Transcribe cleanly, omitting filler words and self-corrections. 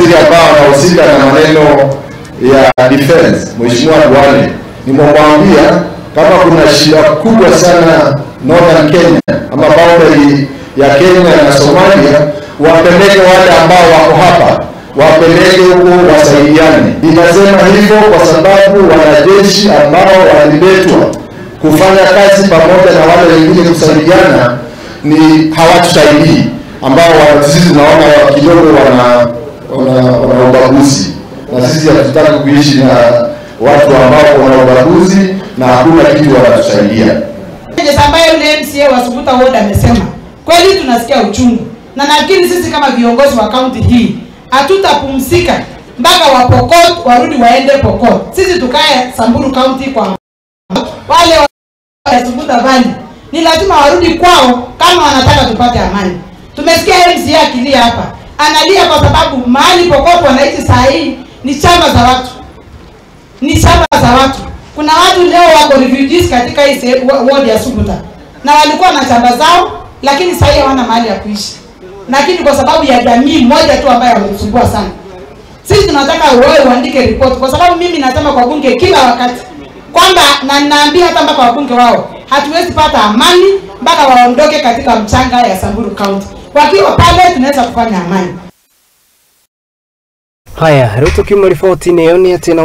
Waziri ambao anahusika na maneno ya defense, Mheshimiwa Duale, nimemwambia kama kuna shida kubwa sana Northern Kenya ama boundary ya Kenya na Somalia, wapeleke wale ambao wako hapa, wapeleke huko wasaidiane. Ninasema hivyo kwa sababu wanajeshi ambao waliletwa kufanya kazi pamoja na wale wengine kusaidiana ni hawatusaidii, ambao sisi tunaona kidogo wana ubaguzi, na sisi hatutaki kuishi na watu ambao wana ubaguzi na hakuna kitu wanatusaidia. Ambaye yule MCA wa Suguta Ward amesema kweli, tunasikia uchungu, na nafikiri sisi kama viongozi wa county hii hatutapumzika mpaka wa Pokot warudi waende Pokot. Sisi tukae Samburu County kwa wale wa Suguta Valley ni lazima warudi kwao kama wanataka tupate amani. Tumesikia MCA akilia hapa, analia kwa sababu mahali Pokot wanaishi saa hii ni chama za watu, ni chama za watu. Kuna watu leo wako refugees katika hii ward ya Suguta na walikuwa na chama zao, lakini sasa hawana mahali ya kuishi, lakini kwa sababu ya jamii moja tu ambayo wamesumbua sana. Sisi tunataka wewe uandike report, kwa sababu mimi nasema kwa bunge kila wakati kwamba, na ninaambia hata mpaka wabunge wao, hatuwezi pata amani mpaka waondoke katika mchanga ya Samburu County. Wakiwa pale tunaweza kufanya amani. Haya, rĩu tũkiuma riboti-inĩ ĩyo nĩ atĩ na